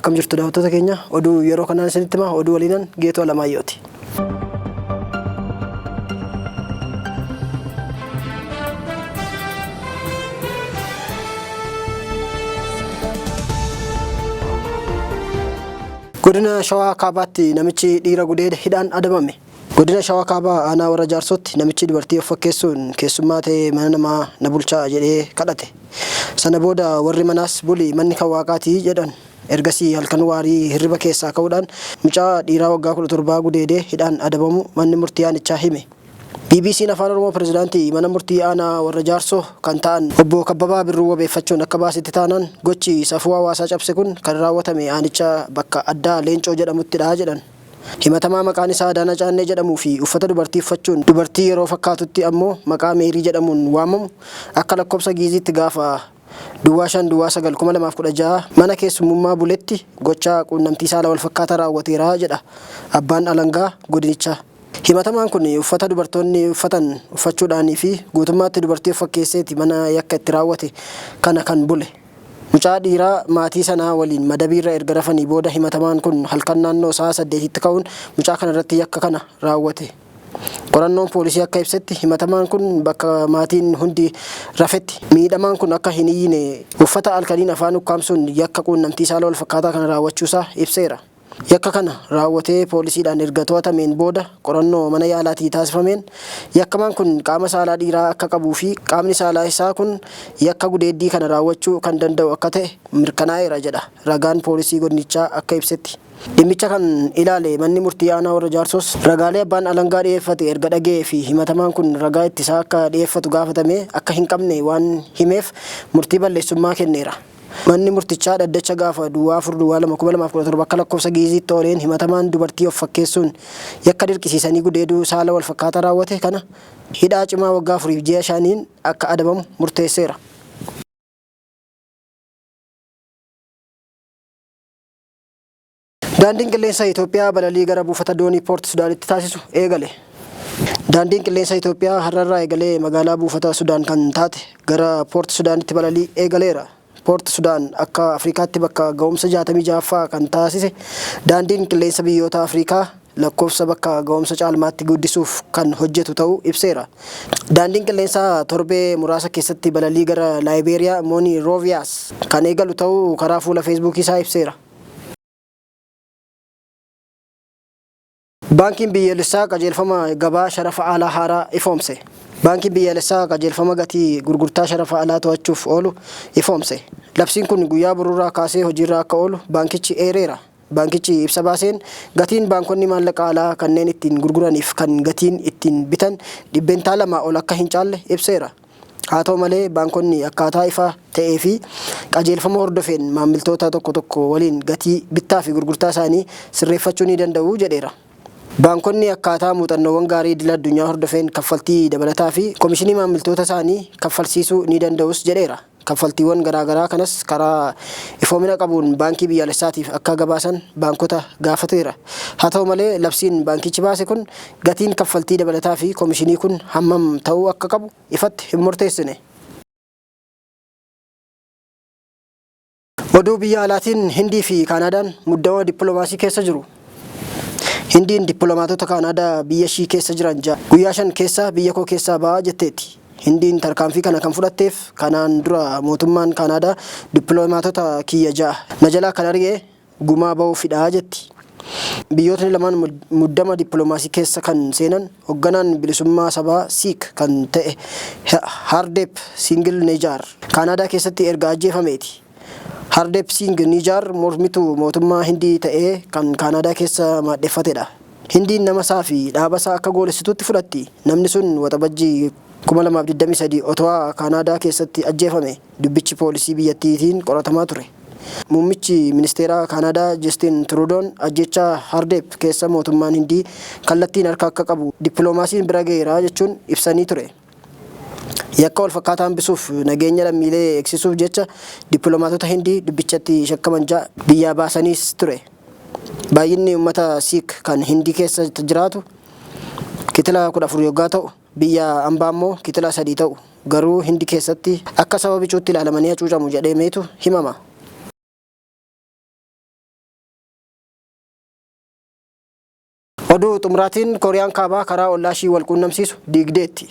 Akkam jirtu daawwattoota keenya oduu yeroo kanaan isinitti hima oduu waliinan Geetoo Alamaayyooti. Godina Shawaa Kaabaatti namichi dhiira gudeede hidhaan adabame. Godina Shawaa Kaabaa aanaa warra Jaarsootti namichi dubartii of fakkeessuun keessummaa ta'ee mana namaa na bulchaa jedhee kadhate. Sana booda warri manaas buli manni kan waaqaati jedhan. Ergasii halkan waarii hirriba keessaa ka'uudhaan mucaa dhiiraa waggaa 17 gudeedee hidhaan adabamuu manni murtii aanichaa hime. BBC'n Afaan Oromoo Pirezidaantii Mana Murtii Aanaa Warra Jaarsoo kan ta'an Obbo Kabbabaa Birruu wabeeffachuun akka baasetti taanaan gochi safuu hawaasaa cabse kun kan raawwatame aanicha bakka addaa Leencoo jedhamuttidha jedhan. Himatamaa maqaan isaa Adaanaa Caannee jedhamuu fi uffata dubartii uffachuun dubartii yeroo fakkaatutti ammoo maqaa Meerii jedhamuun waamamu akka lakkoofsa Giiziitti gaafa duwwaa 5 duwwaa 9 2016 mana keessummummaa buletti gochaa quunnamtii saala walfakkaataa raawwateera jedha abbaan alangaa godinichaa. Himatamaan kun uffata dubartoonni uffatan uffachuudhaanii fi guutummaatti dubartii of fakkeesseeti mana yakka itti raawwate kana kan bule. Mucaa dhiiraa maatii sanaa waliin madabiirra erga rafanii booda himatamaan kun halkan naannoo sa'a 8tti ka'uun mucaa kanarratti yakka kana raawwate. Qorannoon poolisii akka ibsetti himatamaan kun bakka maatiin hundi rafetti miidhamaan kun akka hin iyyine uffata alkaniin afaan ukkaamsuun yakka quunnamtii saala walfakkaataa kana raawwachuusaa ibseera. Yakka kana raawwatee poolisiidhaan erga to'atameen booda qorannoo mana yaalaatii taasifameen yakkamaan kun qaama saalaa dhiiraa akka qabuu fi qaamni saalaa isaa kun yakka gudeeddii kana raawwachuu kan danda'u akka ta'e mirkanaa'eera jedha ragaan poolisii godinichaa akka ibsetti. Dhimmicha kan ilaale manni murtii aanaa Warra Jaarsoos ragaalee abbaan alangaa dhiyeeffate erga dhaga'ee fi himatamaan kun ragaa ittisaa akka dhiyeeffatu gaafatamee akka hin qabne waan himeef murtii balleessummaa kenneera. Manni murtichaa dhaddacha gaafa duwwaa 4 duwwaa 2 2017 akka lakkoofsa Gi'iiziitti ooleen himatamaan dubartii of fakkeessuun yakka dirqisiisanii gudeeduu saala walfakkaataa raawwate kana hidhaa cimaa waggaa 4f ji'a shaniin akka adabamu murteesseera. Daandiin Qilleensa Itoophiyaa balalii gara buufata doonii Poort Sudaanitti taasisu eegale. Daandiin Qilleensa Itoophiyaa har'arraa eegalee magaalaa buufata Sudaan kan taate gara Poort Sudaanitti balalii eegaleera. Poort Sudaan akka Afrikaatti bakka ga'umsa 66ffaa kan taasise daandiin qilleensa biyyoota Afrikaa lakkoofsa bakka ga'umsa caalmaatti guddisuuf kan hojjetu ta'uu ibseera. Daandiin qilleensaa torbee muraasa keessatti balalii gara Laayibeeriyaa Moonirooviyaas kan eegalu ta'uu karaa fuula Feesbuukii isaa ibseera. Baankiin Biyyoolessaa qajeelfama gabaa sharafa alaa haaraa ifoomse. Baankiin Biyyaalessaa qajeelfama gatii gurgurtaa sharafa alaa to'achuuf oolu ifoomse. Labsiin kun guyyaa boruurraa kaasee hojiirra akka oolu baankichi eereera. Baankichi ibsa baaseen gatiin baankonni maallaqa alaa kanneen ittiin gurguraniif kan gatiin ittiin bitan %2 ol akka hin caalle ibseera. Haa ta'u malee baankonni akkaataa ifa ta'ee fi qajeelfama hordofeen maammiltoota tokko tokko waliin gatii bittaa fi gurgurtaa isaanii sirreeffachuu ni danda'u jedheera. Baankonni akkaataa muuxannoowwan gaarii idila addunyaa hordofeen kaffaltii dabalataa fi komishinii maammiltoota isaanii kaffalsiisuu ni danda'us jedheera. Kaffaltiiwwan garaa garaa kanas karaa ifoomina qabuun Baankii Biyyaalessaatiif akka gabaasan baankota gaafateera. Haa ta'u malee labsiin baankichi baase kun gatiin kaffaltii dabalataa fi komishinii kun hammam ta'uu akka qabu ifatti hin murteessine. Oduu biyya alaatiin Hindii fi Kaanaadaan muddama dippilomaasii keessa jiru. Hindiin dippilomaatota Kaanaadaa biyya ishii keessa jiran 6 guyyaa 5 keessa biyya koo keessaa ba'aa jetteetti. Hindiin tarkaanfii kana kan fudhatteef kanaan dura mootummaan Kaanaadaa dippilomaatota kiyya 6 na jalaa kan ari'e gumaa ba'uufidha jetti. Biyyootni lamaan muddama dippilomaasii keessa kan seenan hogganaan bilisummaa sabaa Siik kan ta'e Hardeep Siingil Neejaar Kaanaadaa keessatti erga ajjeefameeti. Hardeep Siing Niijaar mormituu mootummaa Hindii ta'ee kan Kaanaadaa keessa maadheffatedha. Hindiin nama isaa fi dhaaba isaa akka goolessituutti fudhatti. Namni sun Waxabajjii 2023 Otowaa, Kaanaadaa keessatti ajjeefame. Dubbichi poolisii biyyattiitiin qoratamaa ture. Muummichi ministeeraa Kaanaadaa Justin Tiruudoon ajjeechaa Hardeep keessa mootummaan Hindii kallattiin harka akka qabu dippiloomaasiin bira gaheera jechuun ibsanii ture. Yakka walfakkaataa hambisuuf nageenya lammiilee eegsisuuf jecha dippiloomaatota Hindii dubbichatti shakkaman 6 biyyaa baasaniis ture. Baay'inni uummata Siik kan Hindii keessa jiraatu kitila 14 yoggaa ta'u, biyya ambaa immoo kitila 3 ta'u. Garuu Hindi keessatti akka saba bicuutti ilaalamanii hacuucamu jedhameetu himama. Oduu xumuraatiin Kooriyaan Kaabaa karaa ollaa ishii wal quunnamsiisu diigdeetti.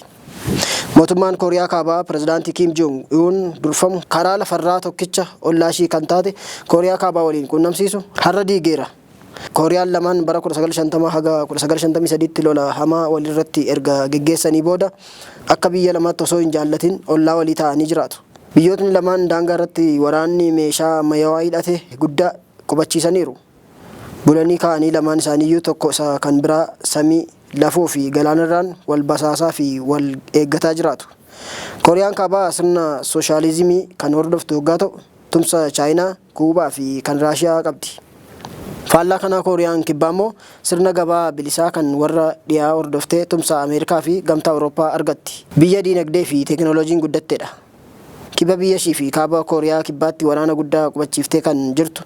Mootummaan Kooriyaa Kaabaa pirezidaantii Kiim Joong Uun durfamu karaa lafarraa tokkicha ollaa ishii kan taate Kooriyaa Kaabaa waliin quunnamsiisu har'a diigeera. Kooriyaan lamaan bara 1950 haga 1953tti lola hamaa walirratti erga geggeessanii booda akka biyya lamaatti osoo hin jaallatin ollaa walii ta'anii jiraatu. Biyyootni lamaan daangaa irratti waraanni meeshaa ammayyaawaa hidhate guddaa qubachiisaniiru. Bulanii ka'anii lamaan isaaniiyyuu tokko isa kan biraa samii, lafoo fi galaanarraan wal basaasaa fi wal eeggataa jiraatu. Kooriyaan Kaabaa sirna sooshaaliizimii kan hordoftu hoggaa ta'u, tumsa Chaayinaa, Kuubaa fi kan Raashiyaa qabdi. Faallaa kanaa Kooriyaan Kibbaa immoo sirna gabaa bilisaa kan warra dhiyaa hordoftee tumsa Ameerikaa fi Gamtaa Awurooppaa argatti. Biyya diinagdee fi teekinooloojiin guddattedha. Kibba biyyashii fi Kaaba Kooriyaa Kibbaatti waraana guddaa qubachiiftee kan jirtu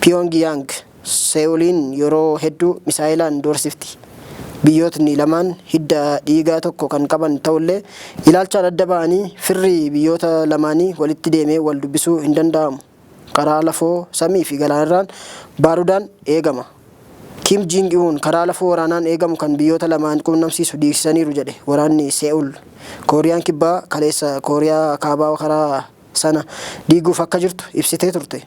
Piyoongiyaang, See'uliin yeroo hedduu misaayelaan doorsifti. Biyyootni lamaan hidda dhiigaa tokko kan qaban ta'ullee ilaalchaan adda ba'anii firri biyyoota lamaanii walitti deemee wal dubbisuu hin danda'amu. Karaa lafoo, samii fi galaanarraan baarudaan eegama. Kim Jing Un karaa lafoo waraanaan eegamu kan biyyoota lamaan quunnamsiisu diigsisaniiru jedhe waraanni Se'ul. Kooriyaan Kibbaa kaleessa Kooriyaa Kaabaa karaa sana diiguuf akka jirtu ibsitee turte.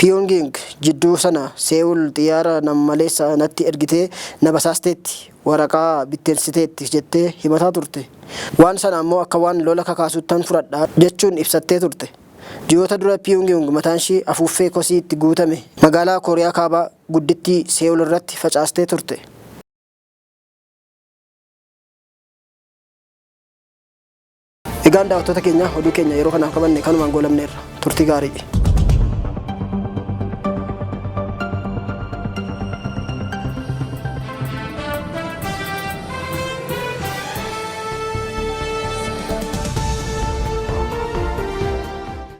Piyongyang jidduu sana Se'ul xiyyaara nam-maleessa natti ergitee na basaasteetti, waraqaa bittinsiteetti jettee himataa turte. Waan sana ammoo akka waan lola kakaasuuttan fudhadha jechuun ibsattee turte. Ji'oota dura Piyongyang mataanshii afuuffee kosii itti guutame magaalaa Kooriyaa Kaabaa guddittii Se'ul irratti facaastee turte. Egaan daawwattoota keenya oduu keenya yeroo kanaaf qabanne kanumaan goolabneerra. Turtii gaarii.